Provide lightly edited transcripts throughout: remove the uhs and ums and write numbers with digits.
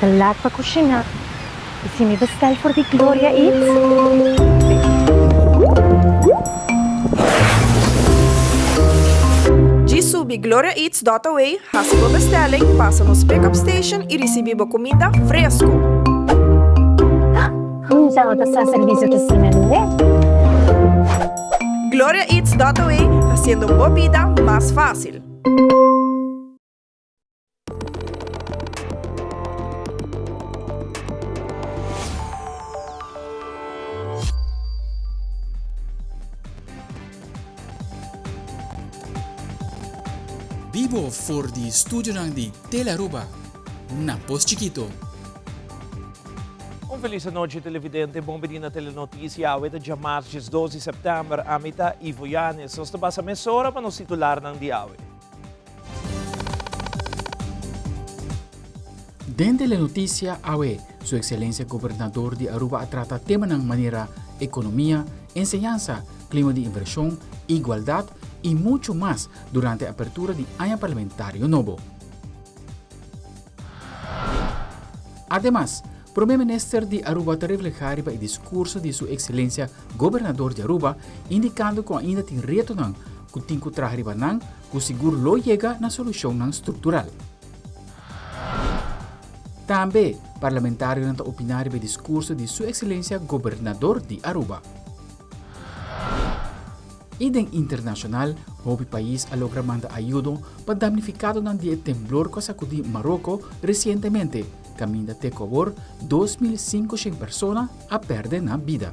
ta laat pa kushiná. I si mi bestel for di Gloria Eats? Djis subi gloriaeats dot away, hasi bo bestelling, pasa nos pick-up station i risibí bo kuminda fresku! Hunta bo ta sa servisio ta asina lihé. Gloriaeats dot away, hasiendo bo bida mas fásil! Bibo for di studionan di Telearuba na Pos Chikito. Un felis anochi televidente, bon bini na Telenoticia. Awe ta djamars 12 di september. Ami ta Ivo Yanes. Nos ta basa mesora pa nos titularnan di awe. Den Telenoticia awe, Su Excelencia Gobernador di Aruba a trata temanan manera economia, enseñansa, clima di inversion, igualdad y mucho mas durante apertura di aña parlamentario nobo. Ademas, Prome Minister di Aruba ta refleha riba e discurso di Su Excelencia Gobernador di Aruba, indicando cu ainda tin retonan cu tin cu traha riba nan cu sigur lo yega na solucionnan structural. Tambe, parlamentarionan ta opina riba e discurso di Su Excelencia Gobernador di Aruba. Y den internacional, hopi pais a logra manda ayudo pa damnificadonan di e temblor cu a sacudi Maroko recientemente, caminda te cu awor 2500 persona a perde nan bida.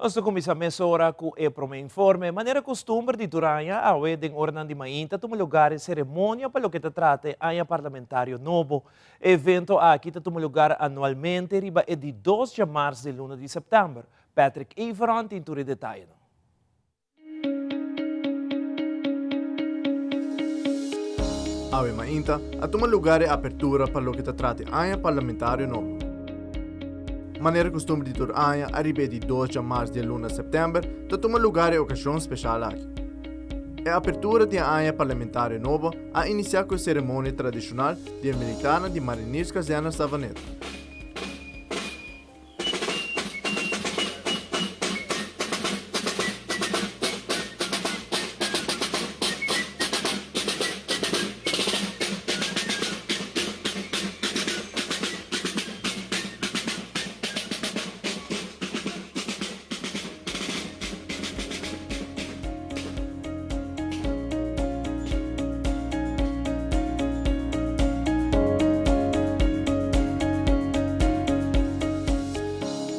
Nos ta kuminsá mesora ku e promé informe. Manera kustumber di tur aña, awe den oranan di mainta tuma lugar e seremonia pa loke ta trata e aña parlamentario nobo. E evento aki ta tuma lugar anualmente riba e di dos djamars di luna di sèptèmber. Patrick Everon tin tur e detayenan. Awe mainta a tuma lugar e apertura pa loke ta trata e aña parlamentario nobo. Manera costumber di tur aña ariba e di dos djamars di e luna september ta tuma lugar e ocasion special aki. E apertura di e aña parlamentario nobo a inicia cu e ceremonia tradicional di e militarnan di Marinierskazerne Savaneta.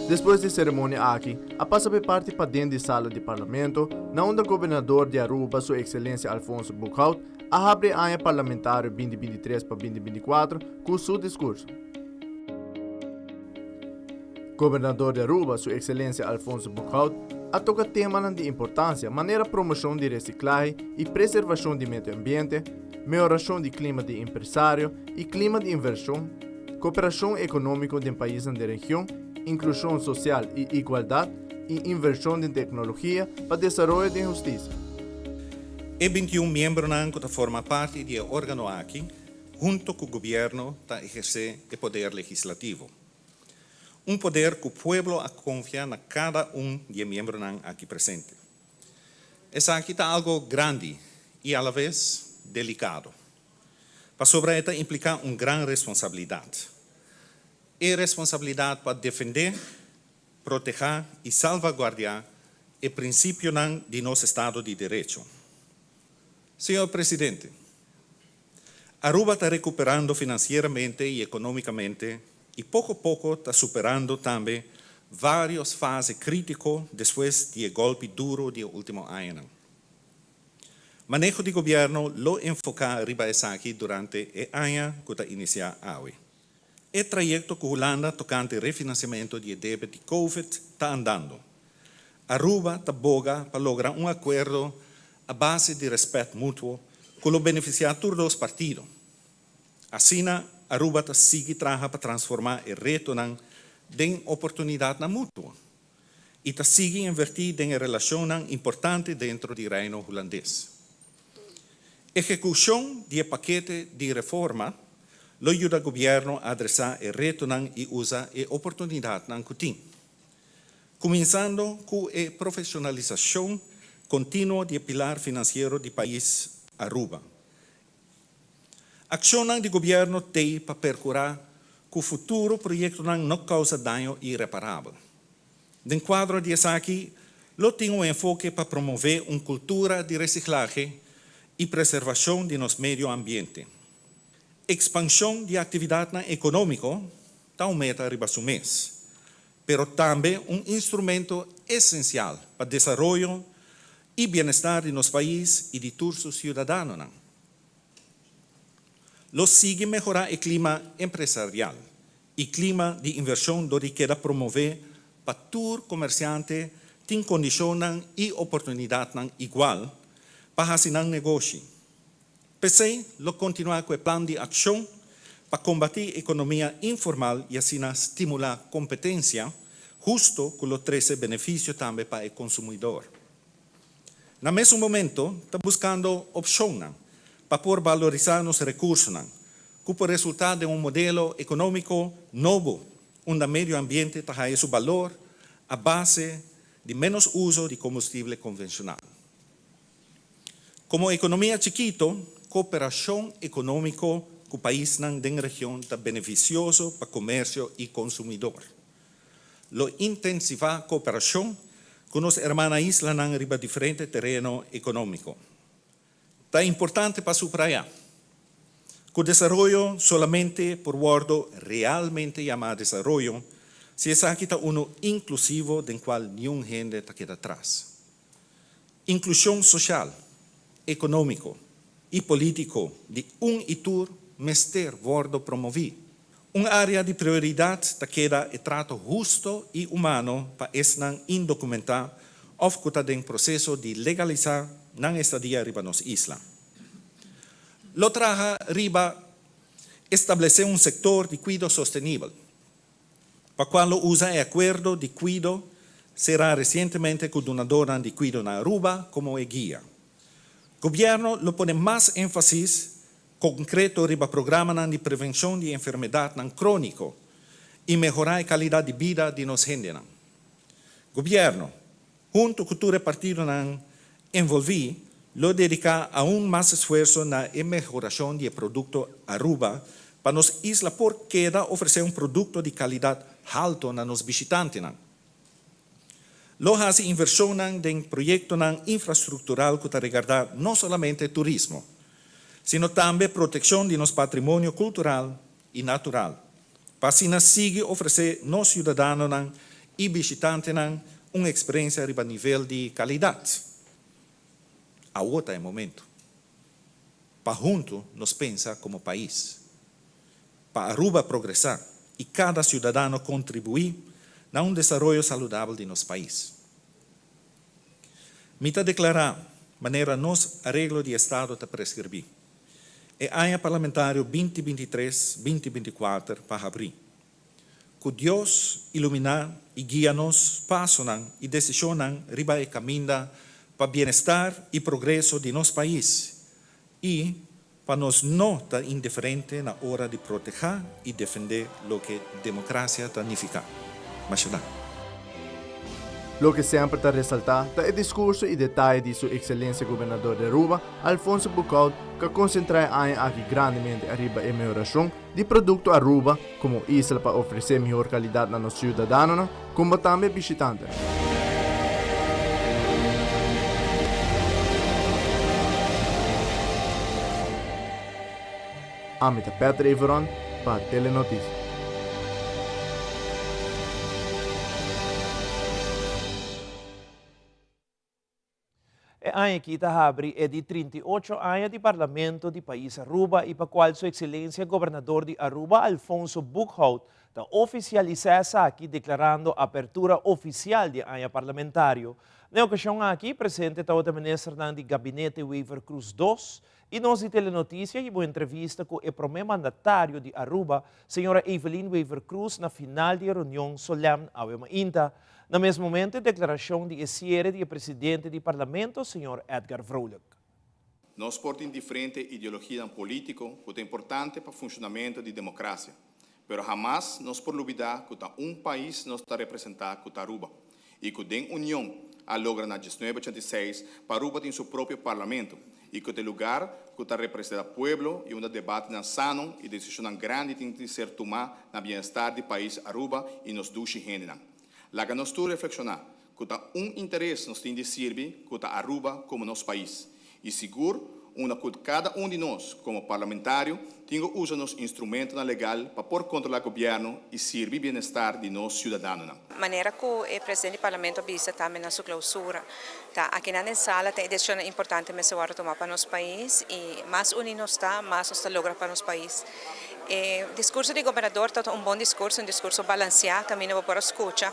Despues di e ceremonia aki, a pasa pa e parti paden di sala di Parlamento, na unda Gobernador di Aruba, Su Excelencia Alfonso Boekhoudt, a habri e aña parlamentario binti binti tres pa binti binti kuater cu su discurso. Gobernador di Aruba, Su Excelencia Alfonso Boekhoudt, a toca temanan di importancia manera promocion di reciclahe y preservacion di medio ambiente, mehoracion di clima di empresario y clima di inversion, cooperacion economico den paisnan den region, inclusion social y igualdad, y inversion den tecnologia pa desaroyo den husticia. E 21 miembronan cu ta forma parti di e organo aki, hunto cu gobierno ta eherce e poder legislativo. Un poder ku pueblo a konfia na kada un di e miembronan aki presente. Esaki ta algo grandi i alaves delikado, pasobra e ta impliká un gran responsabilidat. E responsabilidat pa defendé, protehá i salvaguardiá e prinsipionan di nos estado di derecho. Señor Presidente, Aruba ta recuperando financieramente y economicamente y poco poco ta superando tambe varios fase critico despues di e golpi duro di e ultimo añanan. Maneho di gobierno lo enfoca riba esaki durante e aña cu ta inicia awe. E trayecto cu Hulanda tocante refinanciamento di e debe di Covid ta andando. Aruba ta boga pa logra un acuerdo a base di respet mutuo cu lo beneficia tur dos partido. Asina Aruba ta sigui traha pa transforma e retonan den oportunidadnan mutuo. i ta sigui invertí den e relashonnan importante dentro di Reino Hulandes. Ehekushon di e pakete di reforma lo yuda gobièrnu adresá e retonan i usa e oportunidatnan ku tin, kuminsando ku e profeshonalisashon kontinuo di e pilar finansiero di pais Aruba. Akshonnan di gobièrnu t'ei pa perkurá ku futuro proyektonan no kousa daño ireparabel. Den kuadro di esaki lo tin un enfoke pa promové un kultura di resiklahe i preservashon di nos medio ambiente. Ekspanshon di aktividatnan ekonómiko ta un meta riba su mes, pero tambe un instrumento esensial pa desaroyo i bienestar di nos pais i di tur su siudadanonan. Lo sigui mehorá e klima empresarial i klima di invershon dor di keda promové pa tur komersiante tin kondishonnan i oportunidatnan igual pa hasi nan negoshi. P'esei lo kontinuá ku e plan di akshon pa kombatí ekonomia informal i asina stimulá kompetensia husto ku lo trese benefisio tambe pa e konsumidor. Na mesun momento ta buskando opshonnan pa por balorisá nos rekursonan ku por resultá den un modelo ekonómiko nobo unda medio ambiente ta haya su balor a base di ménos uso di kombustible konvenshonal. Komo ekonomia chikito, koperashon ekonómiko ku paisnan den region ta benefisioso pa komersio i konsumidor. Lo intensivá koperashon ku nos hermana islanan riba diferente tereno ekonómiko. Ta importante pa subrayá ku desaroyo solamente por wòrdu realmente yamá desaroyo si esaki ta unu inklusivo den kual niun hende ta keda tras. Inklushon soshal, ekonómiko i polítiko di un i tur mester wòrdu promoví. Un área di prioridat ta keda e trato husto i humano pa esnan indokumentá òf ku ta den proseso di legalisá nan estadia riba nos isla. Lo traha riba establesé un sektor di kuido sostenibel, pa kua lo usa e akuerdo di kuido será resientemente ku dunadornan di kuido na Aruba komo e guia. Gobièrnu lo pone mas énfasis Konkreto riba programanan di prevenshon di enfermedatnan króniko i mehorá e kalidat di bida di nos hendenan. Gobièrnu, huntu ku tur e partidonan envolví, lo dediká aun mas esfuerso na e mehorashon di e produkto Aruba pa nos isla por keda ofresé un produkto di kalidat halto na nos bishitantenan. Lo hasi invershonnan den proyektonan infrastruktural ku ta regardá no solamente turismo, sino tambe protekshon di nos patrimonio kultural i natural, pa asina sigui ofresé nos siudadanonan i bishitantenan un eksperensia riba nivel di kalidat. Awor ta e momento pa huntu nos pensa komo pais. Pa Aruba progresá i kada siudadano kontribuí na un desaroyo saludabel di nos pais. Mi ta deklará, manera nos Areglo di Estado ta preskribí, e aña parlamentario binti 23, 2024 pa habrí. Ku Dios iluminá i guia nos pasonan i desishonnan riba e kaminda pa bienestar i progreso di nos pais i Pa nos no ta indiferente na ora di protehá i defendé loke demokrasia ta nifiká. Masha danki. Loke semper ta resaltá ta e diskurso i detaye di Su Ekselensia Gobernador di Aruba, Alfonso Boekhoudt, ku a konsentrá e aña aki grandemente ariba e mehorashon di produkto Aruba komo isla pa ofresé mihor kalidat na nos siudadanonan komo tambe bishitantenan. Ami ta Patrick Everon pa Telenoticias. E aña aki ta habri e di 38 aña di Parlamento di pais Aruba y pa cual Su Excelencia Gobernador di Aruba Alfonso Boekhoudt ta oficialisa esaki declarando apertura oficial di e aña parlamentario. Na e ocasion aki presente tabata ministernan di Gabinete Wever-Croes dos y nos di Telenoticia hiba un entrevista cu e prome mandatario di Aruba, señora Evelyn Wever-Croes na final di e reunion solemn awe mainta. Na mes momento e declaracion di e ciere di e presidente di Parlamento, señor Edgar Vrolijk. Nos por tin diferente ideologianan politico cu ta importante pa funcionamento di democracia, pero hamas nos por lubida cu ta un pais nos ta representa cu ta Aruba y cu den union a logra na 1986 pa Aruba tin su propio parlamento y cu ta e lugar cu ta representa pueblo y unda debatenan sano y decisionnan grandi tin di ser tuma na bienestar di pais Aruba y nos dushi hendenan. Laga nos tur reflexiona cu ta un interes nos tin di sirbi cu ta Aruba como nos pais y sigur unda cu cada un di nos como parlamentario tin cu usa nos instrumentonan legal pa por controla gobierno y sirbi bienestar di nos ciudadanonan. Manera cu e presidente di Parlamento a bisa tambe na su clausura, ta akinan den sala ta e decisionnan importante mester wordo tuma pa nos pais y mas uni nos ta, mas nos ta logra pa nos pais. E discurso di gobernador ta un bon discurso, un discurso balancea, caminda bo por a scucha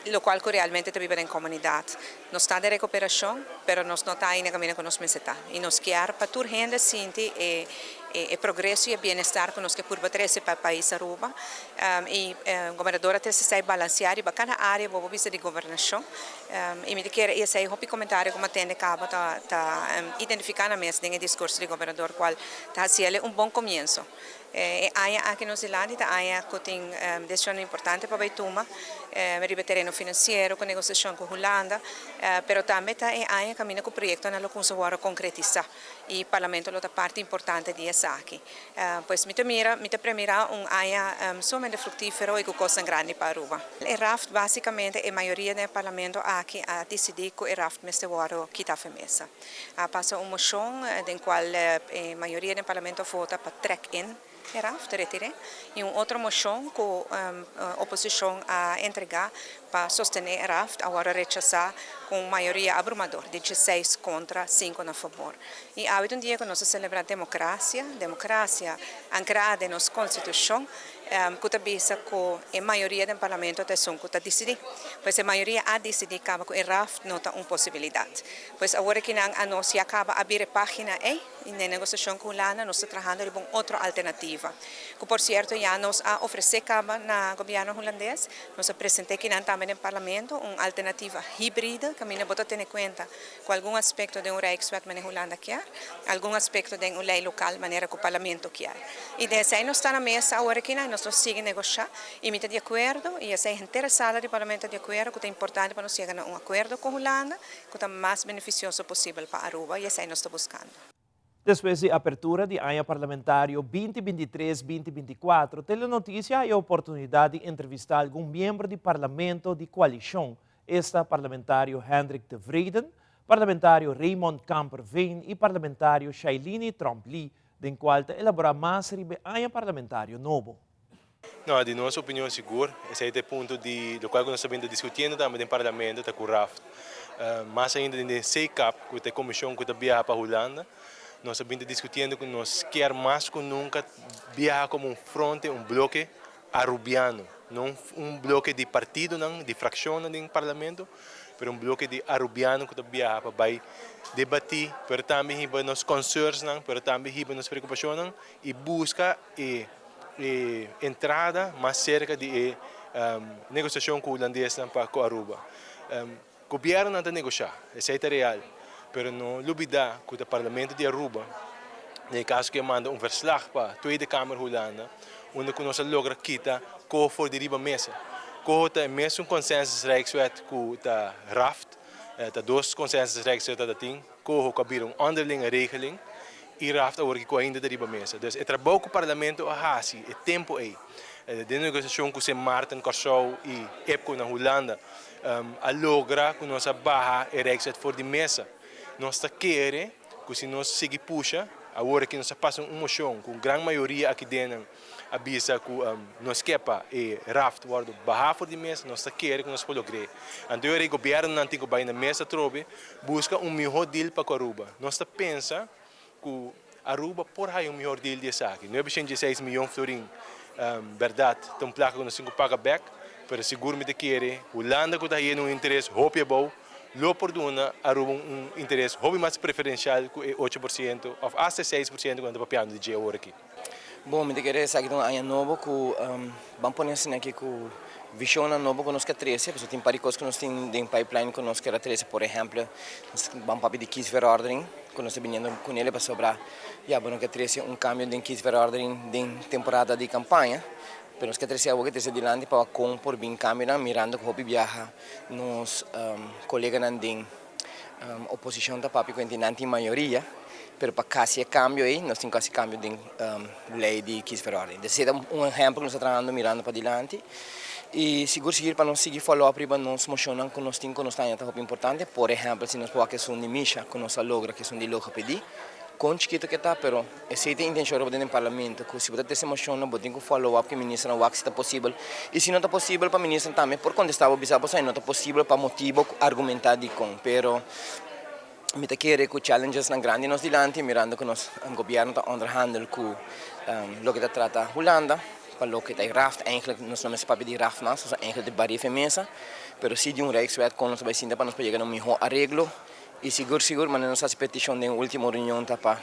locual cu realmente ta biba den comunidad. Nos ta den recuperacion, pero nos no ta ainda caminda cu nos mester ta. Y nos kier pa tur hende sinti e e progreso y e bienestar cu nos ke purba trece pa e pais Aruba. Y gobernador a trece esey balancea riba cada area bo por bisa di gobernacion. Y mi ta kere y esey hopi comentario cu mi a tende caba ta ta identifica nan mes den e discurso di gobernador cual ta haciele un bon comienso. E aña aki nos dilanti ta aña cu tin decisionnan importante pa bay tuma riba e tereno financiero cu negociacion cu Hulanda, pero tambe ta e aña caminda cu proyectonan lo cuminsa worde concretisa y Parlamento lo ta parti importante di esaki. Pues mi ta mira, mi ta premira un aña sumamente fructifero y cu cosnan grandi pa Aruba. E raft basicamente e mayoria den e Parlamento aki a dicidi cu e raft mester worde kita af e mesa. A pasa un mocion den cual e mayoria den Parlamento a vota pa trek in e raft, retir'é, y un otro mocion cu oposicion a entrega pa sostene e raft a worde rechasa cu un mayoria abrumador di dieseis contra cinco na fabor. Y awe ta un dia cu nos ta celebra democracia, democracia ancra den nos Constitucion cu ta bisa cu e mayoria den Parlamento ta esun cu ta dicidi. Pues e mayoria a dicidi caba cu e raft no ta un posibilidad. Pues awor aki nan a nos ya caba a bira e pagina ey y den negociacion cu Hulanda nos ta trahando riba un otro alternativa. Cu por cierto ya nos a ofrece caba na gobierno Hulandes, nos a presente kinan tambe den Parlamento un alternativa hibrida caminda bo ta tene cuenta cu algun aspecto den un Rijkswet manera Hulanda kier, algun aspecto den un ley local manera cu Parlamento kier. Y den esey nos ta na mesa awor aki nan y nos lo sigui negocia y mi ta di acuerdo y esey henter e sala di Parlamento ta di acuerdo cu ta importante pa nos yega na un acuerdo cu Hulanda cu ta mas beneficioso posibel pa Aruba y esey nos ta buscando. Despues di apertura di aña parlamentario binti 23 2024, Telenoticia haya oportunidad di entrevista algun miembro di Parlamento di coalicion, esta parlamentario Hendrik Tevreden, parlamentario Raymond Kamperveen y parlamentario Shailini Tromp-Lee, den cual ta elabora mas riba e aña parlamentario nobo. No, di nos opinion sigur, esei ta e punto di locual cu nos ta bin ta discutiendo tambe den Parlamento, ta cu RAFT. Mas ainda den den CCAP, cu ta e comision cu ta biaha pa Hulanda, nos ta bin ta discutiendo cu nos kier mas cu nunca biaha como un fronte, un bloke Arubiano, no un bloke di partidonan, di fraccionnan den Parlamento, pero un bloke di Arubiano cu ta biaha pa bay debati, pero tambe hiba nos concernsnan, pero tambe hiba nos preocupacionnan y busca e e entrada mas cerca di e negociacion cu Hulandesnan pa cu Aruba. Gobiernonan ta negocia, esey ta real, pero no lubida cu ta Parlamento di Aruba, den e caso cu e manda un verslag pa Tweede Kamer Hulanda, unda cu nos a logra kita coho for di riba mesa. Coho ta e mesun consensus Rijkswet cu ta RAFT, ta dos consensus Rijkswet ta tin. Coho cu a bira un onderlinge regeling y RAFT awor cu ainda ta riba mesa. Dus e trabou cu Parlamento a haci e tempo ey den negociacion cu Sint Maarten, Corsou y EPCO na Hulanda a logra cu nos a baha e Rijkswet for di mesa. Nos ta kere cu si nos sigui pusha, awor aki nos a pasa un mocion cu un gran mayoria aki den a bisa ku nos ke pa e raft wòrdu bahá for di mesa, nos ta kere ku nos por logr'é. Anto e ora e gobièrnunan tin ku bai na mesa atrobe buska un mihó deal pa ku Aruba. Nos ta pensa ku Aruba por haya un mihor deal di esaki. 916 miyon florin bèrdat ta un plaka ku nos tin ku paga bèk, pero sigur mi ta kere Hulanda ku ta hayendo un interes hopi abou lo por duna Aruba un interes hopi mas preferenshal ku e 8% òf asta e 6% ku nan ta papiando di dje awor aki. Bon, mi ta kere esaki ta un aña nobo ku ban pone asina aki ku Visionnan nobo ku nos ke trese, pasobra tin par di kos ku nos tin den pipeline ku nos ker a trese. Por ehèmpel, nos ban papia di kiesverordening ku nos ta biniendo kunele pasobra ya bo no ke trese un kambio den kiesverordening den temporada di kampaña. Pero nos ke trese awor ke trese dilanti pa wak kon por bin kambionan mirando ku hopi biaha nos koleganan den oposishon ta papia ku hende nan tin mayoria, pero pa kasi e kambio ei nos tin ku hasi kambio den lei di kiesverordening. Esei ta un ehèmpel ku nos ta trahando mirando padilanti i sigur sigur pa nos sigui follow up riba nos moshonnan ku nos tin ku nos ta haña ta hopi importante. Por ehèmpel si nos por wak esun di Misha ku nos a logra ku esun di logopedie, kon chikito ke ta pero Esei ta e intencion riba den den parlamento, cu si bo ta trece mocionnan bo tin cu follow up cu e ministernan wak si ta posibel y si no ta posibel pa ministernan tambe por contesta bo bisa bo sa no ta posibel pa motibo cu argumenta dicon. Pero mi ta kere cu challengesnan grandi nos dilanti mirando cu nos gobierno ta onderhandel cu loke ta trata Hulanda pa loke ta e raft, eigenlijk nos no mester papia di raft mas, nos eigenlijk di barief e mesa, pero si di un rijkswet con nos ta bay sinta pa nos por yega na un miho areglo y sigur sigur manera nos a haci peticion den ultimo reunion ta pa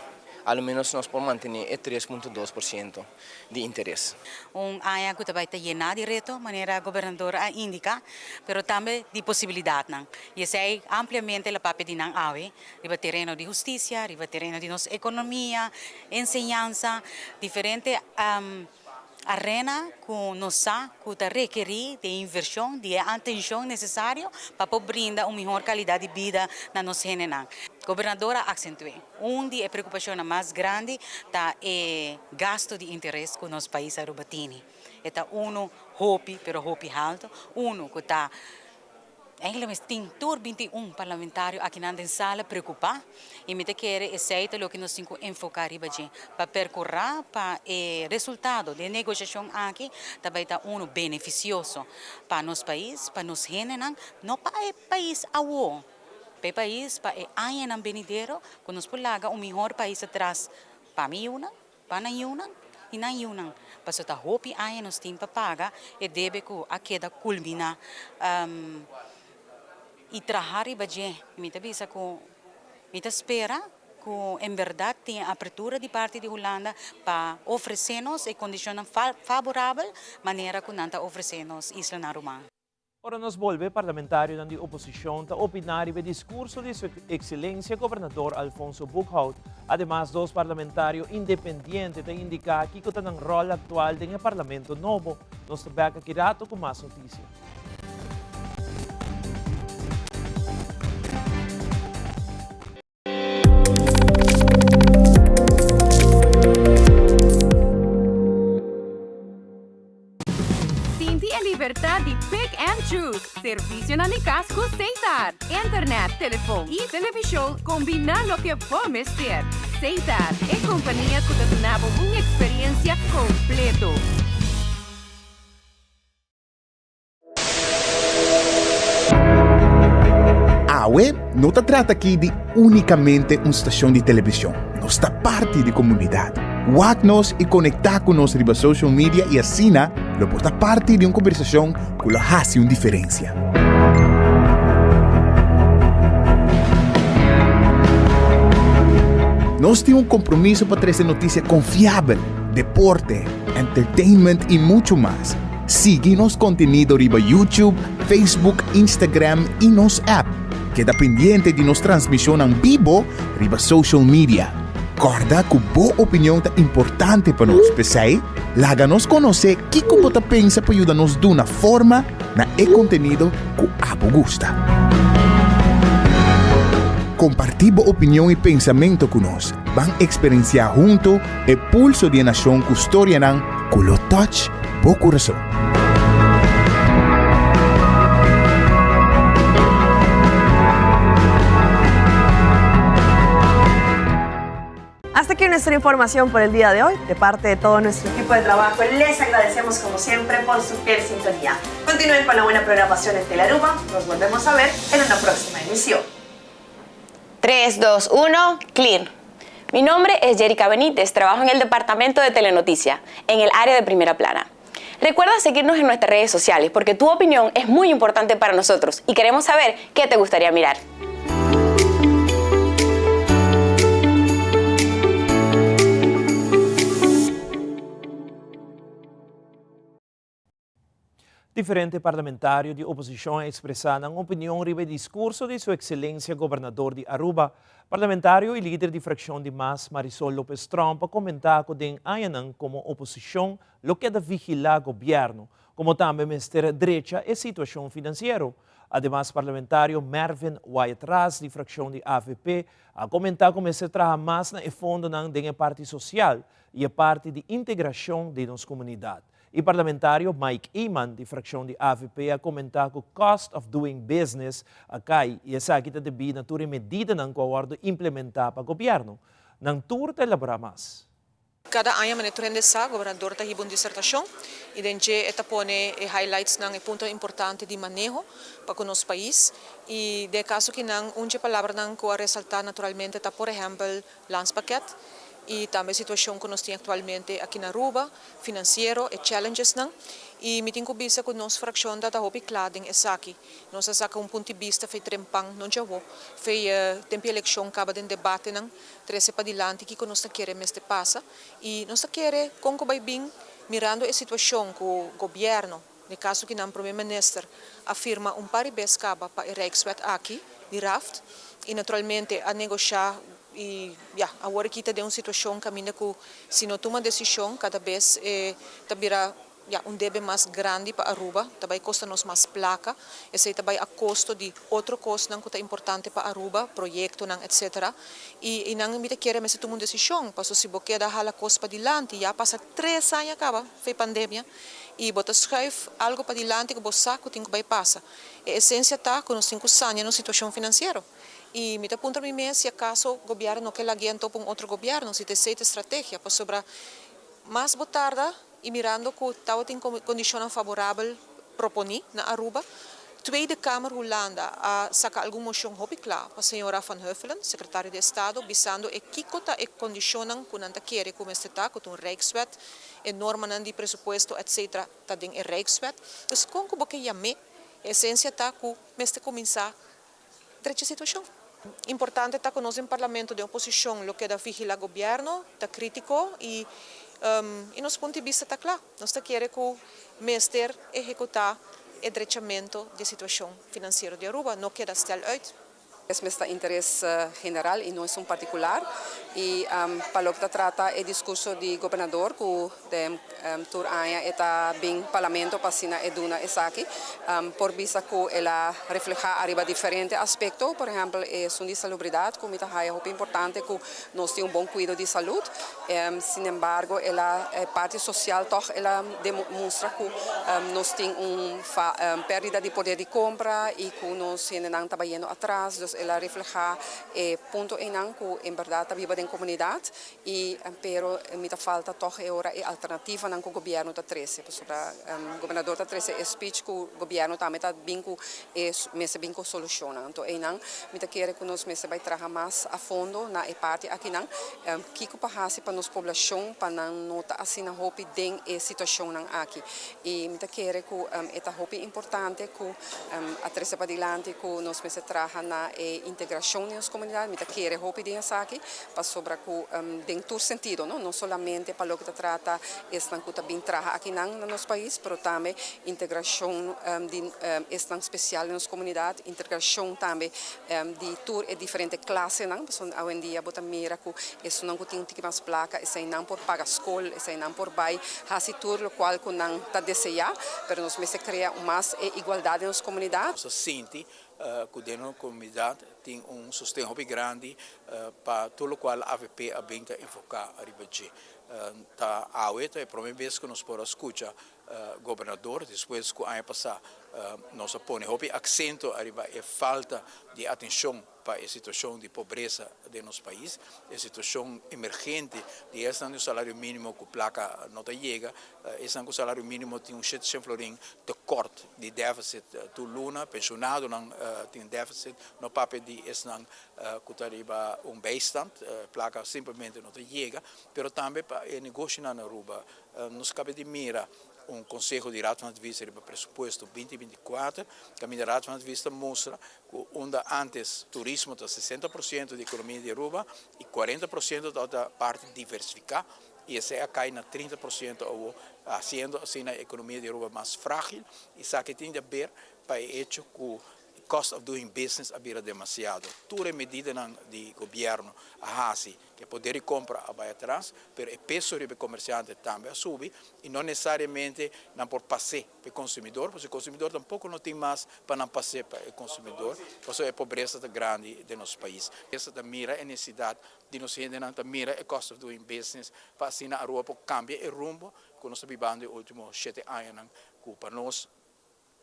A lo menos nos por mantené e 3.2% di interes. Un aña ku ta bai ta yená di reto, manera gobernador a indiká, pero tambe di posibilidatnan. I esei ampliamente la papia di nan awe, riba tereno di hustisia, riba tereno di nos ekonomia, enseñansa, diferente arena ku nos sa ku ta rekerí di e invershon, di e atenshon nesesario pa por brinda un mihor kalidat di bida na nos hendenan. Gobernador a aksentu'é, un di e preokupashonnan mas grandi ta e gastu di interes ku nos pais Aruba tini. E ta unu hopi, pero hopi haltu, unu ku ta. Eigenlijk mes tin tur 21 parlamentario akinan den sala preocupa y mi ta kere esey ta loke nos tin cu enfoca riba dje pa percura pa e resultado di e negociacion aki ta bay ta uno beneficioso pa nos pais, pa nos hendenan, no pa e pais awo, pa e pais pa e añanan benidero cu nos por laga un mihor pais atras pa mi yunan. Pa nan yunan i nan yunan, pasobra ta hopi aña nos tin pa paga e debe ku a keda kulminá i traha riba dje. Mi ta bisa ku mi ta spera ku en bèrdat tin e apertura di parti di Hulanda pa ofresé nos e kondishonnan faborabel manera ku nan ta ofresé nos islanan ruman. Ora nos bolbe, parlamentarionan di oposicion ta opina riba e discurso di su Excelencia Gobernador Alfonso Boekhoudt. Ademas, dos parlamentario independiente ta indica kico ta nan rol actual den e parlamento nobo. Nos ta bek aki rato cu mas noticia. Sinti e libertad di pick and choose. Servicionan di cas cu Setar. Internet, telefon y television combina loke bo mester. Setar, e compania cu ta duna bo un experiencia completo. Awe no ta trata aki di únikamente un stashon di televishon. Nos ta parti di komunidat. Wak nos i konektá ku nos riba social media i asina lo por ta parti di un kombersashon ku lo hasi un diferensia. Nos tin un kompromiso pa trese notisia konfiabel, deporte, entertainment i muchu mas. Sigui nos kontenido riba YouTube, Facebook, Instagram i nos app. Keda pendiente di nos transmishonnan bibo riba social media. Kòrda ku bo opinion ta importante pa nos, p'esei laga nos konosé kiko bo ta pensa pa yuda nos duna forma na e kontenido ku abo gusta. Kompartí bo opinion i pensamentu ku nos. Ban eksperensiá huntu e pulso di e nashon ku storianan ku lo touch bo kurason. Hasta aquí nuestra información por el día de hoy. De parte de todo nuestro equipo de trabajo, les agradecemos como siempre por su fiel sintonía. Continúen con la buena programación en Telaruba. Nos volvemos a ver en una próxima emisión. 3, 2, 1, clear. Mi nombre es Jerica Benítez, trabajo en el departamento de Telenoticia, en el área de primera plana. Recuerda seguirnos en nuestras redes sociales porque tu opinión es muy importante para nosotros y queremos saber qué te gustaría mirar. Diferente parlamentario di oposicion a expresa nan opinion riba e discurso di su excelencia gobernador di Aruba. Parlamentario y lider di fraccion di mas, Marisol Lopez Tromp a comenta cu den añanan como oposicion lo keda vigila gobierno, como tambe mester drecha e situacion financiero. Ademas parlamentario Mervin Wyatt-Ras di fraccion di avp a comenta cu mester traha mas na e fondonan den e parti social y e parti di integracion den nos comunidad. E parlamentario Mike Eman di fraccion di avp a comenta cu cost of doing business a cay y esaki ta debi na tur e medidanan cu a wordo implementa pa gobierno. Nan tur ta elabora mas. Cada aña manera tur hende sa, gobernador ta hiba un disertacion y den dje e ta pone e highlightsnan, e puntonan importante di maneho pa cu nos pais. Y den e caso kinan un dje palabranan cu a resalta naturalmente ta por ehempel Landspakket y tambe e situacion cu nos tin actualmente aki na Aruba, financiero, e challengesnan. Y mi tin cu bisa cu nos fraccion ta ta hopi cla den esaki. Nos a saca un punti bista fey trempan, no djawo, fey tempi eleccion caba den debatenan, trece padilanti kico nos ta kere mester pasa. Y nos ta kere con cu bay bin mirando e situacion cu gobierno, den caso kinan Prome Minister a firma un par di bes caba pa e Rijkswet aki di raft y naturalmente a negosha y ya, awor aki ta den un situacion caminda cu si no tuma decision cada bes e ta bira ya un debe mas grandi pa Aruba, ta bay costa nos mas placa, esey ta bay a costo di otro cosnan cu ta importante pa Aruba, proyectonan etc. Y eynan mi ta kere mester tuma un decision, paso si bo keda hala cos padilanti ya pasa tres aña caba fe pandemia y bo ta schuif algo padilanti cu bo sa cu tin cu bay pasa. E esencia ta cu nos tin cu sania nos situacion financiero. Y mi ta puntra mi mes si acaso gobierno no ke lagu'e anto pa un otro gobierno, si ta esey ta estrategia, pasobra mas bo tarda y mirando cu tabatin condicionnan favorabel proponi na Aruba, Tweede Kamer Hulanda a saca algun mocion hopi cla pa señora Van Huffelen, secretario di Estado, bisando e kico ta e condicionnan cu nan ta kere cu mester ta, cu ta un Rijkswet, e normanan di presupuesto etc. Ta den e Rijkswet. Dus con cu bo ke yam'é, e esencia ta cu mester cuminsa drecha situacion. Importante ta cu nos den Parlamento den oposicion lo keda vigila gobierno, ta critico y y nos punto di bista ta cla. Nos ta kere cu mester ehecuta e drechamento di e situacion financiero di Aruba, no keda stel uit. Es mes ta interes general y no esun particular y pa loke ta trata e discurso di gobernador cu den tur aña e ta bin Parlamento pa asina e duna esaki. Por bisa cu el a refleha ariba diferente aspecto, por ehempel esun di salubridad cu mi ta haya hopi importante cu nos tin un bon cuido di salud. Sinembargo el a e parti social toch el a demustra cu nos tin un perdida di poder di compra y cu nos hendenan ta bayendo atras, dus el a refleha e punto eynan cu en berdad ta biba den comunidad. Y pero mi ta falta tog e ora e alternativanan cu gobierno ta trece, pasobra gobernador ta trece e speech cu gobierno tambe ta bin cu e mester bin cu solucionnan. Anto eynan mi ta kere cu nos mester bay traha mas a fondo na e parti akinan, kico pa haci pa nos poblacion pa nan no ta asina hopi den e situacionnan aki. Y mi ta kere cu e ta hopi importante cu a trece padilanti cu nos mester traha na e integracion di nos comunidad. Mi ta kere hopi den esaki. Pasobra ku den tur sentido, no no solamente pa loke ta trata esnan ku ta bin traha akinan na nos pais, pero tambe integrashon di esnan spesial den nos komunidat, integrashon tambe di tur e diferente klasenan, pasobra awendia bo ta mira ku esunnan ku tin un tiki mas plaka, eseinan por paga skol, eseinan por bai hasi tur lokual ku nan ta deseá, pero nos mester krea mas e igualdat den nos komunidat. Nos ta sinti ku den nos komunidat tin un sosten hopi grandi pa tur lokual avp a bin ta enfoká riba dje. Ta awe ta e prome bes ku nos por a skucha gobernador despues ku aña pasá nos a pone hopi aksento ariba e falta di atenshon pa e situashon di pobresa den nos pais, e situashon emergente di esnan di un salario minimo ku plaka no ta yega, esnan ku salario minimo tin un shete shen florin tekort di deficit tur luna, penshonadonan tin deficit, no papia di esnan ku ta riba un bijstand, plaka simpelmente no ta yega, pero tambe pa e negoshonan na Aruba. Nos kaba di mira un konseho di Raad van Advies riba presupuesto binti binti kuater, kaminda Raad van Advies ta mustra ku unda antes turismo ta 60 por siento di ekonomia di Aruba i 40 por siento tabata parti diversifiká. y esey a cay na 30% awo, haciendo asina e economia di Aruba mas fragil y esaki tin di haber pa e hecho cu cost of doing business a bira demasiado. Tur e medidanan di gobierno a haci cu e poder di compra a bay atras, pero e peso riba e comerciante tambe a subi y no necesariamente nan por pas'e pa e consumidor, pasobra e consumidor tampoco no tin mas pa nan pas'e pa e consumidor, pasobra e pobresa ta grandi den nos pais. Esta ta mira e necesidad di nos hendenan, ta mira e cost of doing business pa asina Aruba por cambia e rumbo cu nos ta bibando e ultimo shete añanan cu pa nos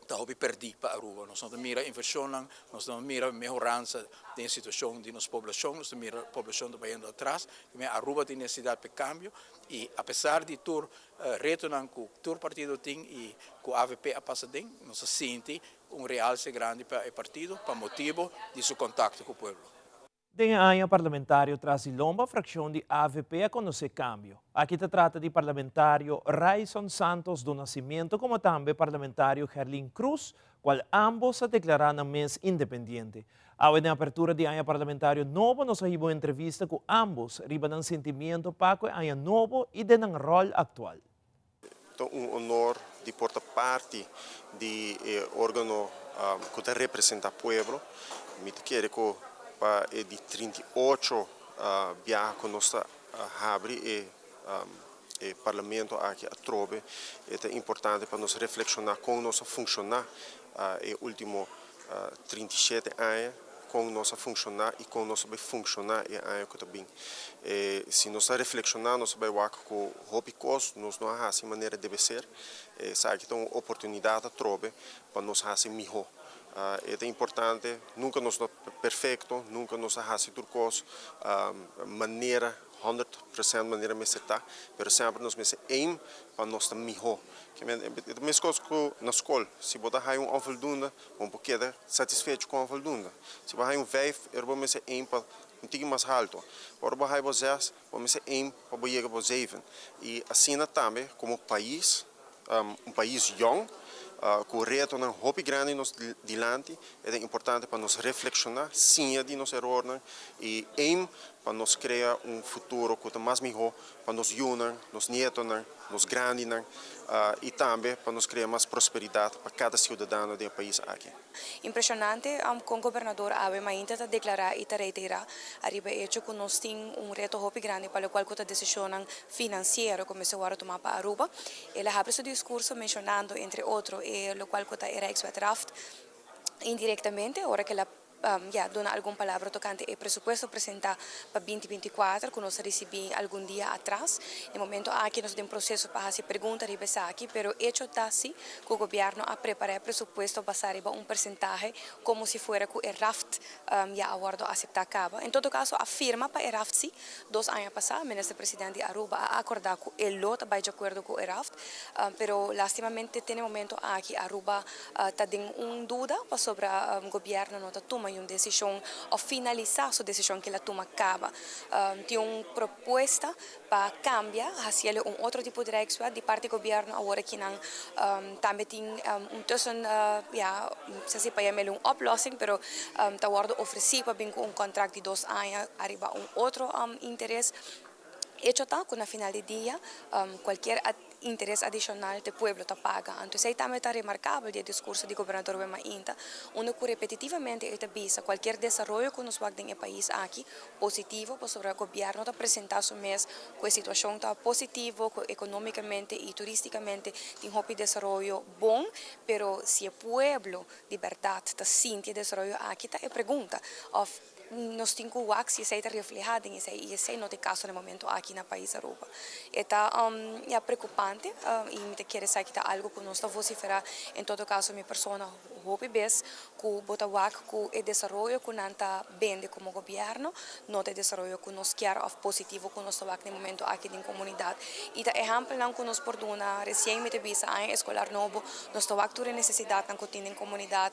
ta hopi perdí pa Aruba. Nos no ta mira invershonnan, nos no ta mira mehoransa den e situashon di nos poblashon, nos ta mira poblashon ta bayendo atras. Primer Aruba tin nesesidat pa e kambio i apesar di tur retonan ku tur partido tin i ku avp a pasa den, nos a sinti un realse grandi pa e partido pa motibo di su kontakto ku pueblo. Den e aña parlamentario tras di lomba fraccion di avp a conoce cambio. Aki ta trata di parlamentario Ryson Santos do Nascimento como tambe parlamentario Gerlin Cruz, cual ambos a declara nan mes independiente. Awe den apertura di aña parlamentario nobo nos a hiba un entrevista cu ambos riba nan sentimiento pa cu e aña nobo y den nan rol actual. Ta un honor di por ta parti di e organo cu ta representa pueblo. Mi ta kere cu pa e di 38 biaha cu nos ta habri e e parlamento aki atrobe, e ta importante pa nos reflexiona con nos a funciona e ultimo 37 aña. Kon nos a funshoná i kon nos a bai funshoná e aña ku ta bin. E si nos a reflekshoná nos a bai wak ku hopi kos nos no a hasi manera debe ser. Esaki ta un oportunidat atrobe pa nos hasi mihó. E ta importante, nunka nos no ta perfekto, nunka nos a hasi tur kos manera 100% manera mester ta, pero semper nos mester aim pa nos ta mihó. E ta meskos ku na skol, si bo ta haya un onvoldoende, Bo por keda satisfecho ku un voldoende. Si bo haña un vijf, ora bo mester aim pa un tiki mas halto. Ora bo haña bo zes, bo mester aim pa bo yega bo zeven. I asina tambe komo pais, un pais yòn, ku retonan hopi grandi nos dilanti, e ta importante pa nos reflekshoná, siña di nos erornan i aim pa nos krea un futuro ku ta mas mihó pa nos yunan, nos nietonan, nos grandinan i tambe pa nos krea mas prosperidat pa kada siudadano den e pais aki. Impresionante con Gobernador awe mainta ta declara y ta reitera ariba e hecho cu nos tin un reto hopi grandi pa locual cu ta decisionnan financiero cu mester wordo tuma pa Aruba. El a habri su discurso mencionando entre otro e locual cu ta e Rijkswet Raft indirectamente ora cu el a Ya duna algun palabra tokante e presupuesto presentá pa binti 24 ku nos a risibí algun dia atras. E momento aki nos ta den proseso pa hasi pregunta riba esaki, pero echo ta si ku gobièrnu a prepará e presupuesto basá riba un persentahe komo si fuera ku e raft ya a wòrdu aseptá kaba. En todo kaso a firma pa e raft si. Dos aña pasá Minister President di Aruba a akordá ku e lo ta bai djakuerdo ku e raft, pero lastimamente te na e momento aki Aruba Ta den un duda pasobra gobierno no ta tuma un decision of finalisa su decision ke la tuma caba. Tin un propuesta pa cambia haciele un otro tipo di rijkswet di parti gobierno awor aki nan tambe tin un tussen ya sa si pa yamele un oplossing pero ta wordo ofreci pa bin cu un contract di dos aña ariba un otro interes. Hecho ta cu na final di dia cualkier interes adicional te pueblo ta paga. Anto esey tambe ta remarcabel di e discurso di Gobernador Wema Inta, unda cu repetitivamente e ta bisa cualkier desaroyo cu nos wak den e pais aki positivo pasobra gobierno ta presenta su mes cu e situacion ta positivo, cu economicamente y turisticamente tin hopi desaroyo bon, pero si e pueblo di berdad ta sinti e desaroyo aki ta e pregunta of Nos tin cu wak si esey ta refleha den esey y esey no ta e caso na e momento aki na pais Aruba. E ta ya preocupante y mi ta kere esaki ta algo cu nos ta vocifera en todo caso mi persona hopi bes cu bo ta wak cu e desaroyo cu nan ta bende como gobierno no ta e desaroyo cu nos kier of positivo cu nos ta wak na e momento aki den comunidad. Y ta ehempelnan cu nos por duna recien mi ta bisa aña escolar nobo nos ta wak tur e necesidadnan cu tin den comunidad.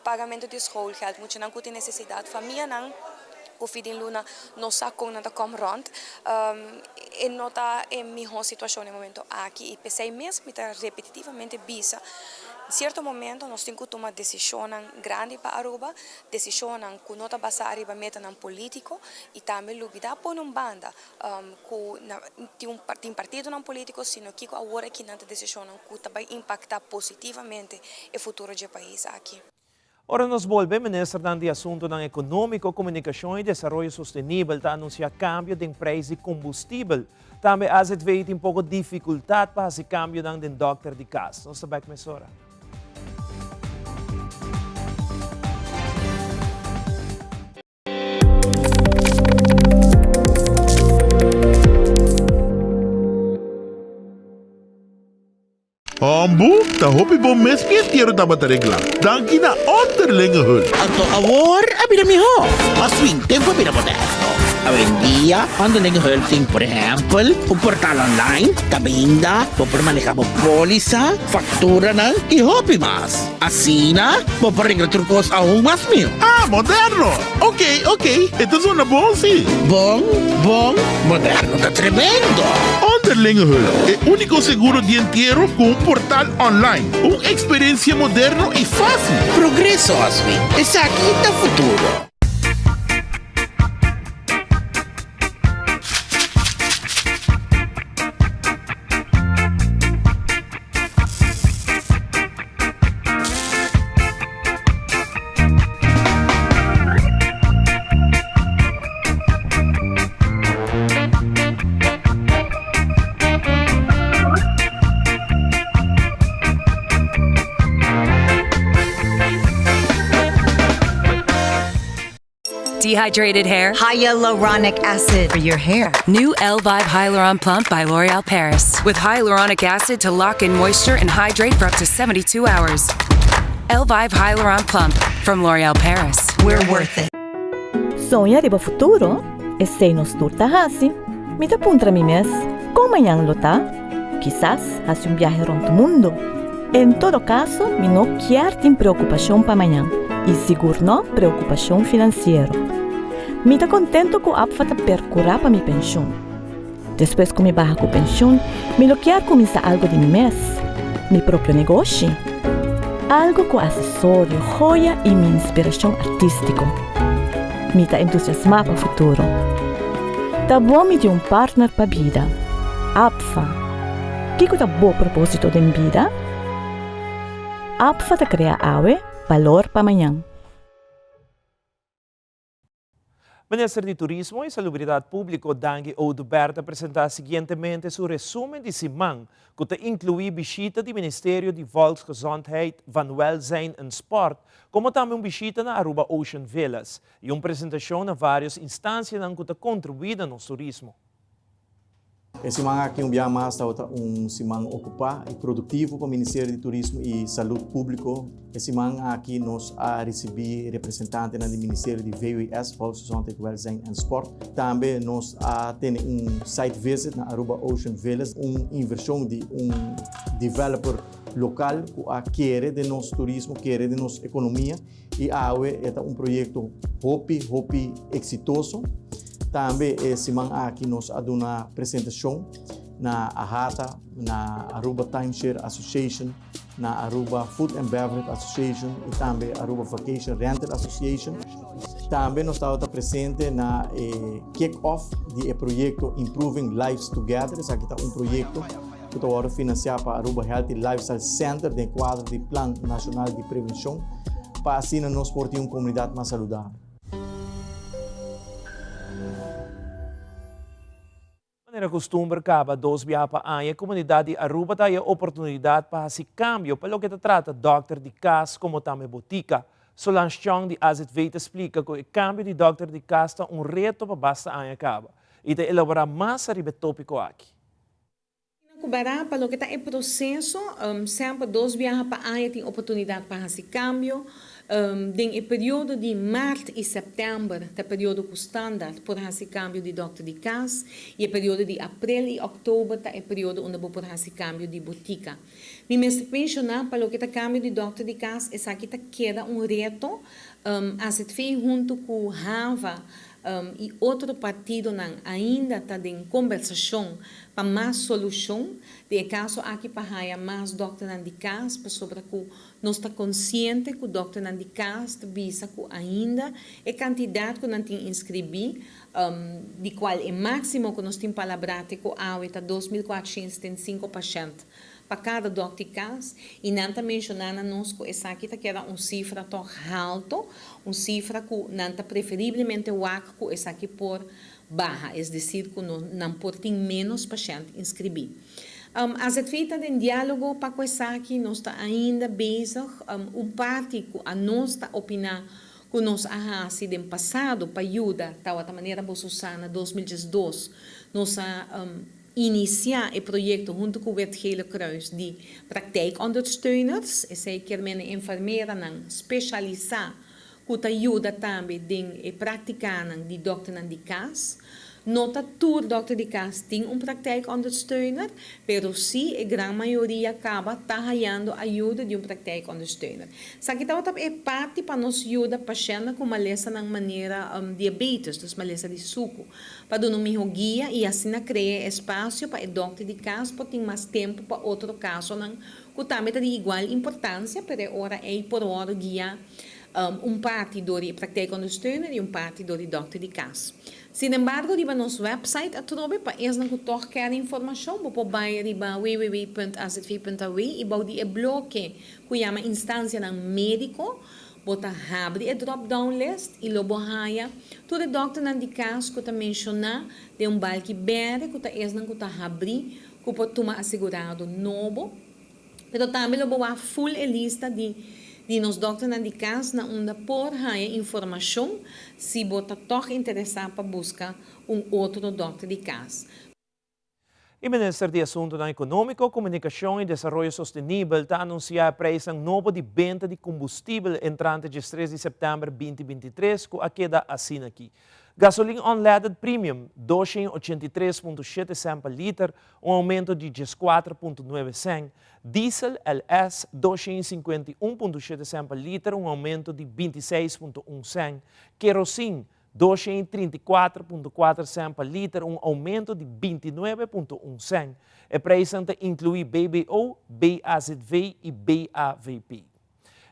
Pagamento di schoolgeld, muchanan ku tin nesesidat, famianan ku fi den luna no sa kon nan ta kom rònt, e no ta e mihó situashon na e momento aki i p'esei mes mi ta repetitivamente bisa. Cierto momento nos tin cu tuma decisionnan grandi pa Aruba, decisionnan cu no ta basa ariba metanan politico y tambe lubida pone un banda cu tin un tin partidonan politico sino kico awor aki nan ta decisionnan cu ta bay impacta positivamente e futuro dje pais aki. Ora nos bolbe, Ministernan di Asuntonan Economico, Comunicacion y Desaroyo Sostenibel ta anuncia cambio den prijs di combustibel. Tambe AZV tin poco dificultad pa haci cambionan den dokter di cas. Nos ta bek mesora. Hombu, ta hopi bon mes mi entiero tabata reglá. Danki na Onderlinge Hulp. Anto awor a bira mihó. Mas fin, tempu a bira moderno. Awendia, Onderlinge Hulp tin por ehèmpel un portal online kaminda bo por manehá bo pólisa, fakturanan i hopi mas. Asina, bo por regla tur kos aun mas mihó. Ah, moderno! Ok, ok, e ta zona bon si. Bon, bon, moderno ta tremendo! Onderlinge Hulp, e úniko seguro di entiero ku un portal online. Un eksperensia moderno i fásil. Progreso, Oswin. Esaki ta futuro. Dehydrated hair? Hyaluronic acid for your hair. New L-Vibe Hyaluron Plump by L'Oreal Paris. With hyaluronic acid to lock in moisture and hydrate for up to 72 hours. L-Vibe Hyaluron Plump from L'Oreal Paris. We're worth it. Soña riba futuro? Esei nos tur ta hasi. Mi ta puntra mi mes, kon mañan lo ta? Kisas hasi un biahe rònt mundu. En todo kaso, mi no kier tin preokupashon pa mañan, i sigur no preokupashon finansiero. Mi ta kontentu ku APFA ta perkurá pa mi penshun. Despues ku mi baha ku penshun, mi lo kier kuminsá algu di mi mes, mi propio negoshi. Algu ku asesorio, joya i mi inspirashon artístiko. Mi ta entusiasmá pa futuro. Ta bon mi tin un partner pa bida. APFA. Kiko ta bo propósito den bida? APFA ta krea awe balor pa mañan. Minister di Turismo y Salubridad Publico Dangui Oduber ta presenta siguientemente su resumen di siman cu ta inclui bishita di Ministerio di Volksgezondheid, van Welzijn en Sport como tambe un bishita na Aruba Ocean Villas y un presentacion na varios instancianan cu ta contribui na nos turismo. E siman aki un bia mas tabata un siman okupá i produktivo pa Ministerio di Turismo i Salud Públiko. E siman aki nos a risibí representantenan di Ministerio di VWS, Volksgezondheid, Welzijn en Sport. Tambe nos a tene un site visit na Aruba Ocean Villas, un invershon di un developer lokal ku a kere den nos turismo, kere den nos ekonomia. I awe e ta un proyekto hopi hopi eksitoso. Tambe e siman aki nos a duna presentashon na AHATA, na Aruba Timeshare Association, na Aruba Food and Beverage Association i tambe Aruba Vacation Rental Association. Tambe nos tabata presente na e kick-off di e proyekto Improving Lives Together. Esaki ta un proyekto ku ta wòrdu finansiá pa Aruba Healthy Lifestyle Center den kuadro di Plan Nashonal di Prevenshon pa asina nos por tin un komunidat mas saludabel. Manera kustumber kaba dos biaha pa aña e komunidat di Aruba ta haya oportunidat pa hasi kambio pa loke ta trata dòkter di kas komo tambe botika. Solange Chong di AZV ta splika ku e kambio di dòkter di kas ta un reto pa basta aña kaba i ta elaborá mas ariba e tópiko aki. Ku bará pa loke ta e proseso, semper dos biaha pa aña tin oportunidat pa hasi kambio. Den e periodo di mart i sèptèmber ta periodo ku standaard por hasi kambio di dòkter di kas i e periodo di aprel i òktober ta e periodo unda bo por hasi kambio di botika. Mi mester menshoná pa loke ta kambio di dòkter di kas esaki ta keda un reto. AZV huntu ku HAVA. I otro partidonan ainda ta den kombersashon pa mas solushon. Den e kaso aki pa haya mas dòkternan di kas pasobra ku nos ta konsiente ku dòkternan di kas ta bisa ku ainda e kantidat ku nan tin inskribí, di kual e máksimo ku nos tin palabrá te ku awe ta 2475 pashènt pa kada dòkter di kas i nan ta menshoná na nos ku esaki ta keda un sifra tòg halto, un sifra ku nan ta preferiblemente wak ku esaki por baha, es desir ku no nan por tin ménos pashènt inskribí. AZV ta den diálogo pa ku esaki, nos ta ainda bezig, un parti ku anos ta opiná ku nos a hasi den pasado pa yuda tabata manera boso sa na 2012 nos a Inisiá e proyekto huntu ku Wit Gele Kruis di praktijkondersteuners, esei kier mene enfermeranan speshalisá ku ta yuda tambe den e praktikanan di dòkternan di kas. No ta tur dòkter di kas tin un praktijkondersteuner, pero sí e gran mayoria kaba ta hayando ayuda di un praktijkondersteuner. Esaki tabata e parti pa nos yuda pashèntnan ku malesanan manera diabetes, dus malesa di suku. Pa duna un mihó guia i asina krea e espasio pa e dòkter di kas por tin mas tempu pa otro kasonan ku tambe ta di igual importansia, pero e ora ei por wòrdu guiá un parti dor di e praktijkondersteuner i un parti dor di dòkter di kas. Sinembargo riba nos wèpsait atrobe pa esnan ku tòg kere informashon bo por bai riba www.azv.aw i bou di e bloke ku yama instansianan médiko Bo ta habri e drop down list i lo bo haña tur e dòkternan di kas ku ta menshoná den un balki bèrdè ku ta esnan ku ta habrí ku por tuma asegurado nobo. Pero tambe lo bo wak ful e lista di di nos dòkternan di kas na unda por haña informashon si bo ta tòg interesá pa buska un otro dòkter di kas. E Minister di Asuntunan Ekonómiko, Komunikashon i Desaroyo Sostenibel ta anunsiá e preisnan nobo di benta di kombustibel entrante djestres di sèptèmber 2023 ku a keda asina aki. Gasolin unleaded premium, 283.7 sèn pa liter, un oumento di 14.9 sèn. Diesel LS, 251.7 sèn pa liter, un oumento di 26.1 sèn. Kerosin, 234.4 sèn pa liter, un oumento di 29.1 sèn. E preisnan ta inkluí BBO, BAZV i BAVP.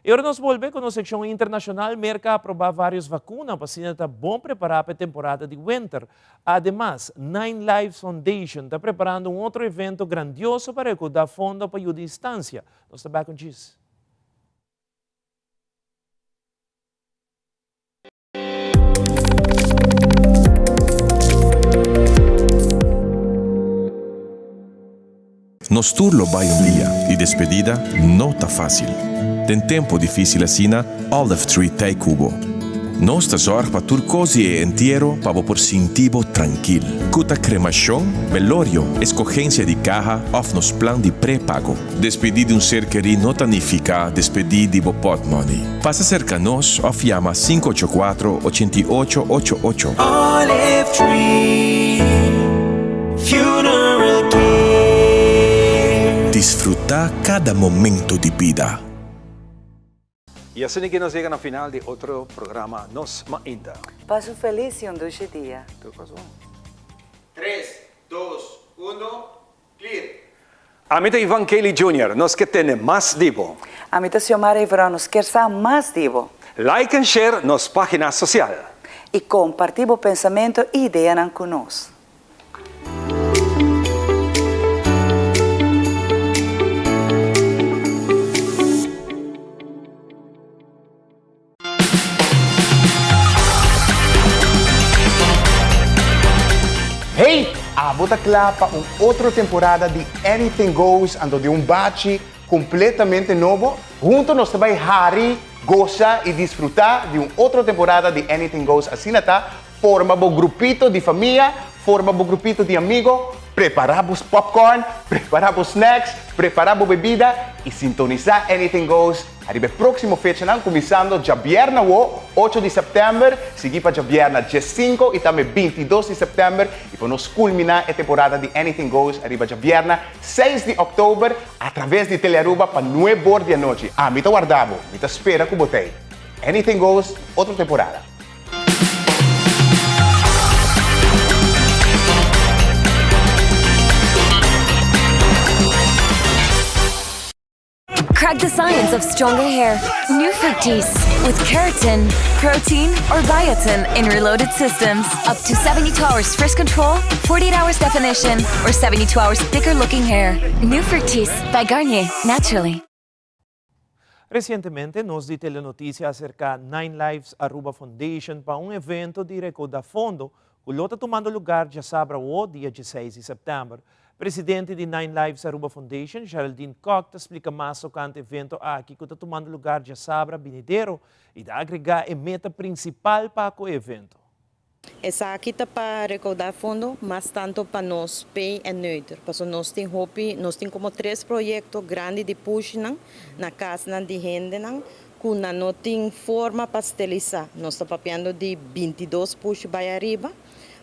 I ora nos bolbe ku nos sekshon internashonal, Merka a aprobá vários vakuna pa asina ta bon prepará pa e temporada di wenter. Ademas, Nine Lives Foundation ta preparando un otro evento grandioso pa rekoudá fondo pa yuda instansia. Nos ta bèk un djis. Nos tur lo bai un dia y despedida no ta facil. Den tempo dificil asina, Olive Tree t'ey cu bo. Nos ta zorg pa tur cos di e entiero pa bo por sinti bo trankil. Cu ta cremacion, belorio, escogencia di caha of nos plan di prepago. Despedí di un ser kerí no ta nifiká despedí di bo pòtmòni. Pasa serka nos òf yama 584 88 88. Olive Tree Funeral Care. Disfrutá kada momento di bida. Y asina ki nos yega na final di otro programa Nos Mainta. Pasa un felis y un dushi dia. Tur cos bon. Tres, dos, uno, clear! Ami ta Ivan Kelly Junior, nos ke tene mas di bo. Ami ta Xiomara Iverón, nos kier sa mas di bo. Like en share nos pagina social. Y comparti bo pensamento y ideanan cu nos. Hey! Abo ta kla pa un otro temporada di Anything Goes anto di un bachi completamente nobo? Hunto nos ta bai hari, gosa y disfruta di un otro temporada di Anything Goes asina ta forma bo grupito di famia, forma bo grupito di amigo, prepara bo popcorn, prepara bo snacks, prepara bo bebida y sintonisa Anything Goes Ariba e próksimo fechanan, kuminsando djabièrna awo, ocho di sèptèmber, sigui pa djabièrna diesinko i tambe bintidos di sèptèmber, i pa nos kulminá e temporada di Anything Goes ariba djabièrna seis di òktober atraves di Telearuba pa nuebor di anochi. Ami ta warda bo, mi ta spera ku bo t'ei. Anything Goes, otro temporada. Crack the science of stronger hair. New Fructis with keratin, protein, or biotin in reloaded systems. Up to 72 hours frizz control, 48 hours definition, or 72 hours thicker looking hair. New Fructis by Garnier, naturally. Resientemente nos di Telenoticia a acerca Nine Lives Aruba Foundation pa un evento di recauda fondo cu lo ta tumando lugar djasabra awo dia dieseis di september. Presidente di Nine Lives Aruba Foundation, Geraldine Kock ta splica mas tocante evento aki cu ta tumando lugar djasabra binidero y ta agrega e meta principal pa cu e evento. Esaki ta pa recaudá fondo mas tanto pa nos pay en neuter, pasobra nos tin hopi, nos tin como tres proyecto grandi di pushinan na casnan di hendenan cu nan no tin forma pa stelisa. Nos ta papiando di bintidos pushi bay ariba,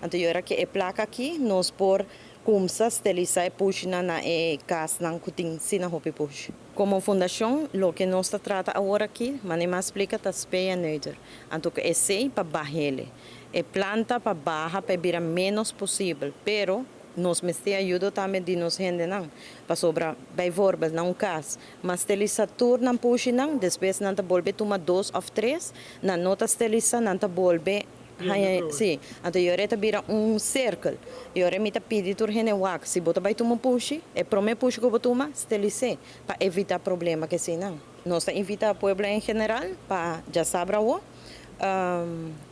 anto y ora cu e placa aki nos por cumsa stelisa e pushinan na e casnan cu tin asina hopi pushi. Como fundacion loke nos ta trata awor aki, manera mi a splica, ta spay en neuter. Anto ku esei pa bah'ele. E plan ta pa baha pa e bira ménos posibel, pero nos mester ayudo tambe di nos hendenan, pasobra bijvoorbeeld na un kas mas stelisa tur nan pushinan, despues nan ta bolbe tuma dos òf tres, nan no ta stelisa, nan ta bolbe haña, sí, anto e ora e ta bira un sirkel. E ora mi ta pidi tur hende wak, si bo ta bai tuma un pushi, e promé pushi ku bo tuma, stelis'é pa evitá problema ku eseinan. Nos ta invita pueblo en general pa djasabra awo.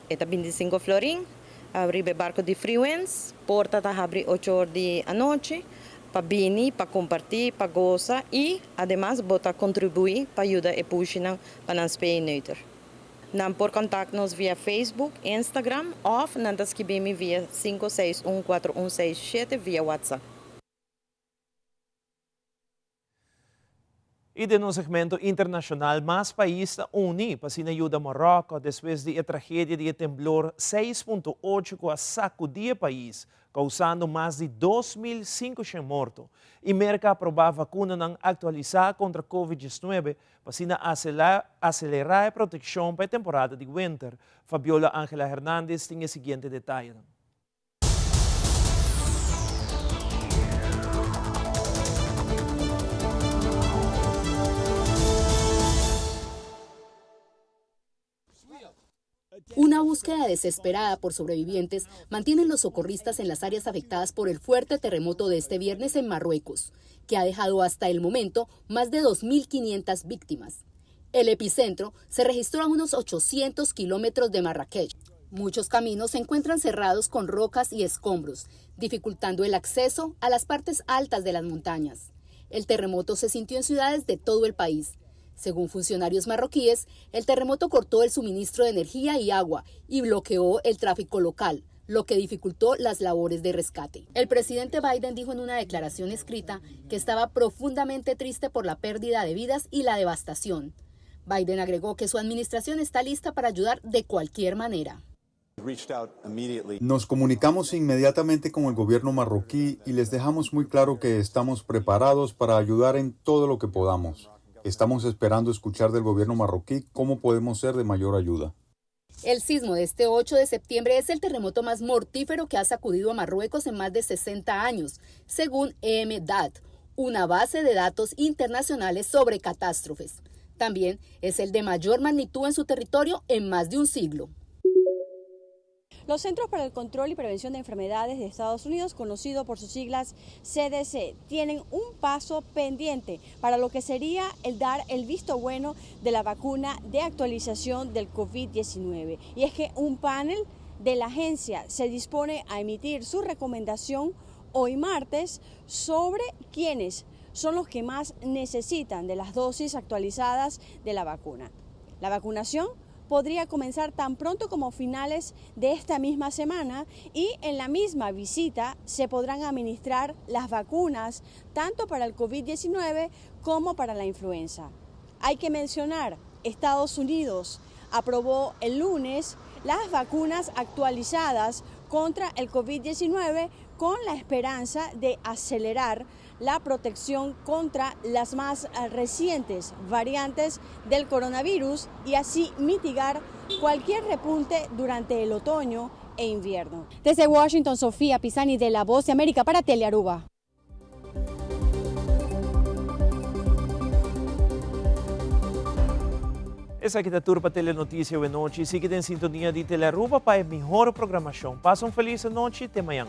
E ta bintisinko florin riba e barco di Freewinds. Porta ta habri ocho or di anochi pa bini, pa comparti, pa gosa y ademas bo ta contribui pa yuda e pushinan pa nan spee neuter. Nan por contact nos via Facebook, Instagram of nan ta skibi mi via 561 4167 via WhatsApp. I den un segmento internashonal mas pais ta uni pa asina yuda Moròkò despues di e tragedia di e temblor seis punto ocho ku a sakudí e pais, kousando mas di 2500 morto. I Merka a aprobá vakunanan aktualisá kontra Covid diesnuebe pa asina aselerá e protekshon pa e temporada di winter. Fabiola Angela Hernandez tin e siguiente detayenan. Una búsqueda desesperada por sobrevivientes mantienen los socorristas en las áreas afectadas por el fuerte terremoto de este viernes en Marruecos, que ha dejado hasta el momento más de 2.500 víctimas. El epicentro se registró a unos 800 kilómetros de Marrakech. Muchos caminos se encuentran cerrados con rocas y escombros, dificultando el acceso a las partes altas de las montañas. El terremoto se sintió en ciudades de todo el país. Según funcionarios marroquíes, el terremoto cortó el suministro de energía y agua y bloqueó el tráfico local, lo que dificultó las labores de rescate. El presidente Biden dijo en una declaración escrita que estaba profundamente triste por la pérdida de vidas y la devastación. Biden agregó que su administración está lista para ayudar de cualquier manera. Nos comunicamos inmediatamente con el gobierno marroquí y les dejamos muy claro que estamos preparados para ayudar en todo lo que podamos. Estamos esperando escuchar del gobierno marroquí cómo podemos ser de mayor ayuda. El sismo de este 8 de septiembre es el terremoto más mortífero que ha sacudido a Marruecos en más de 60 años, según EMDAT, una base de datos internacionales sobre catástrofes. También es el de mayor magnitud en su territorio en más de un siglo. Los Centros para el Control y Prevención de Enfermedades de Estados Unidos, conocido por sus siglas CDC, tienen un paso pendiente para lo que sería el dar el visto bueno de la vacuna de actualización del COVID-19. Y es que un panel de la agencia se dispone a emitir su recomendación hoy martes sobre quiénes son los que más necesitan de las dosis actualizadas de la vacuna. La vacunación podría comenzar tan pronto como finales de esta misma semana y en la misma visita se podrán administrar las vacunas tanto para el COVID-19 como para la influenza. Hay que mencionar, Estados Unidos aprobó el lunes las vacunas actualizadas contra el COVID-19 con la esperanza de acelerar la protección contra las más eh, recientes variantes del coronavirus y así mitigar cualquier repunte durante el otoño e invierno. Desde Washington, Sofía Pisani de La Voz de América para Telearuba. Esaki ta tur pa Telenoticia awe nochi. Sigui den sintonia di Telearuba pa e mihor programacion. Pasa un feliz anochi. Te mañan.